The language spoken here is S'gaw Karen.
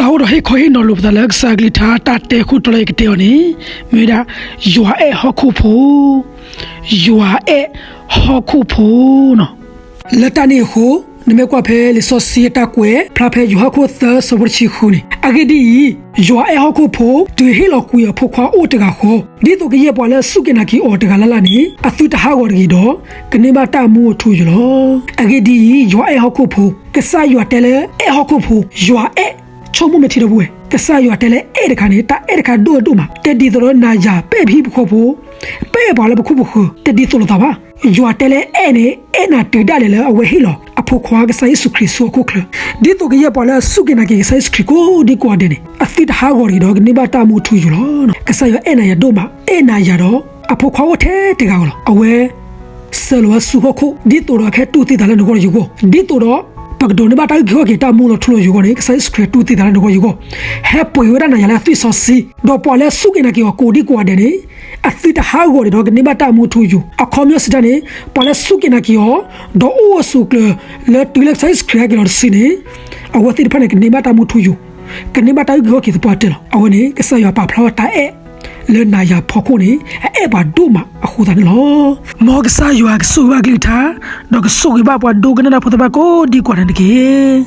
တၢ်အိၣ်ဒီးဟ့ၣ်ခီဟ့ၣ်နီၤလိာ်ပသးလၢကစၢ်အကလုၢ်ကထါ တၢ်တဲခိၣ်တီလၢယကတဲအီၤန့ၣ် မ့ၢ်ဝဲဒၣ် ယွၤအဲၣ်ဟီၣ်ခိၣ်ဖိ, ယွၤအဲၣ်ဟီၣ်ခိၣ်ဖိနီၤ. လၢတၢ်န့ၣ်အဃိ နမ့ၢ်ကွၢ်ဖဲလံာ်စီဆှံအတၢ်ကွဲး ဖျါဖဲယိၤဟၣ်ခိၣ်သၢ ဆၢဖိတဆံဃုန့ၣ်, အဂ့ၢ်ဒ်အံၤ, ယွၤအဲၣ်ဟီၣ်ခိၣ်ဖိ တုၤဟ့ၣ်လီၤကွံာ်အဖိခွါအိၣ်တဂၤဃီ, ဒ်သိးကယဲၢ်ပှၤလၢအစူၢ်က့ၤနာ်က့ၤအီၤတဂၤလၢ်လၢ်န့ၣ် အသုတဟးဂီၤတဂ့ၤဒီး ကန့ၢ်ဘၣ်တၢ်မူအထူအယိာ်လီၤ. အဂ့ၢ်ဒ်အံၤ, ယွၤအဲၣ်ဟီၣ်ခိၣ်ဖိ, ကစၢ်ယွၤတဲလၢအဲၣ်ဟီၣ်ခိၣ်ဖိ, ယွၤအဲၣ်, ဆိကမိၣ်မ့ၢ်ထံဒီပုၢ်ဝဲၢ်, ကစၢ်ယွၤတဲလၢအဲၣ်တခါန့ၣ် တၢ်အဲၣ်တခါဒိၣ်ဒိၣ်မး, တဒ်သိးဒီးနၤယၤ ပအဲၣ်ပဟံၣ်ဖိဃီဖိ, ပအဲၣ်ပှၤလၢပခိၣ်ပဃၢၤ တဒ်သိးလိာ်သးဘၣ်. ယွၤတဲလၢအဲၣ်န့ၣ် အဲၣ်နၤတုၤဒၣ်လဲာ်လၢအဝဲဟ့ၣ်လီၤအဖိခွါကစၢ်ယ့ၣ်ၡူးခရံာ်ဆူဟီၣ်ခိၣ်ချၢ, ဒ်သိးကယဲၢ်ပှၤလၢအစူၢ်က့ၤနာ်က့ၤကစၢ်ယ့ၣ်ၡူးခရံာ်ကိးဒံကိးဂၤဒဲးန့ၣ် အသုတဟးဂီၤတဂ့ၤဒီး ကန့ၢ်ဘၣ်တၢ်မူအထူအယိာ်လီၤ. ကစၢ်ယွၤအဲၣ်နၤယၤဒိၣ်မး, အဲၣ်နၤယၤဒီး အဖိခွါအိၣ်ထဲတဂၤဧိၤလီၤ. အဝဲ ဆှၢလီၤဝဲဆူဟီၣ်ခိၣ် ဒ်သိးဒီးအကဟဲတူၢ်သံသးလၢနဂီၢ်ယဂီၢ်, ဒ်သိးဒီး ပကဒိးန့ၢ်ဘၣ်တၢ်အုၣ်က့ၤခီၣ်က့ၤတၢ်မူလီၤထူလီၤယိာ်အဂီၢ်န့ၣ် ကစၢ်ယ့ၣ်ၡူးခရံာ်တူၢ်သံသးလၢနဂီၢ်ယဂီၢ်, ဟဲပှ့ၤဝဲဒၣ်နၤယၤလၢအသွံၣ်စီဆှံ, ဒီးပှၤလၢအစူၢ်က့ၤနာ်က့ၤအီၤကိးဒံကိးဂၤဒဲးန့ၣ် အသုတဟးဂီၤတဂ့ၤဒီး ကန့ၢ်ဘၣ်တၢ်မူအထူအယိာ်. အခီပညီစံးတၢ်န့ၣ် ပှၤလၢအစူၢ်က့ၤနာ်က့ၤအီၤ ဒီးအိၣ်အဆိးအကျၢၤလၢတုၤလၢကစၢ်ယ့ၣ်ၡူးခရံာ်ဟဲက့ၤလီၤတစုန့ၣ် အဝဲသ့ၣ်တဖၣ်န့ၣ် ကန့ၢ်ဘၣ်တၢ်မူထူယိာ်, ကန့ၢ်ဘၣ်တၢ်အုၣ်က့ၤခီၣ်က့ၤသပှၢ်တၢၢ်လီၤ. အဝဲန့ၣ် ကစၢ်ယွၤပာ်ဖျါထီၣ်တၢ်အဲၣ် လၢနၤယၤဖီခိၣ်န့ၣ် အအဲၣ်ပှၤဒိၣ်မးအဃိသတးန့ၣ်လီၤ. မ်ကစၢ်ယွၤကဆိၣ်ဂ့ၤဘၣ်အကလုၢ်ကထါ, ဒီးကဆိၣ်ဂ့ၤဘၣ်ပှၤဒိကနၣ်တၢ်ဖိသ့ၣ်တဖၣ်ကိးဒံကိးဂၤဒဲးန့ၣ်တက့ၢ်.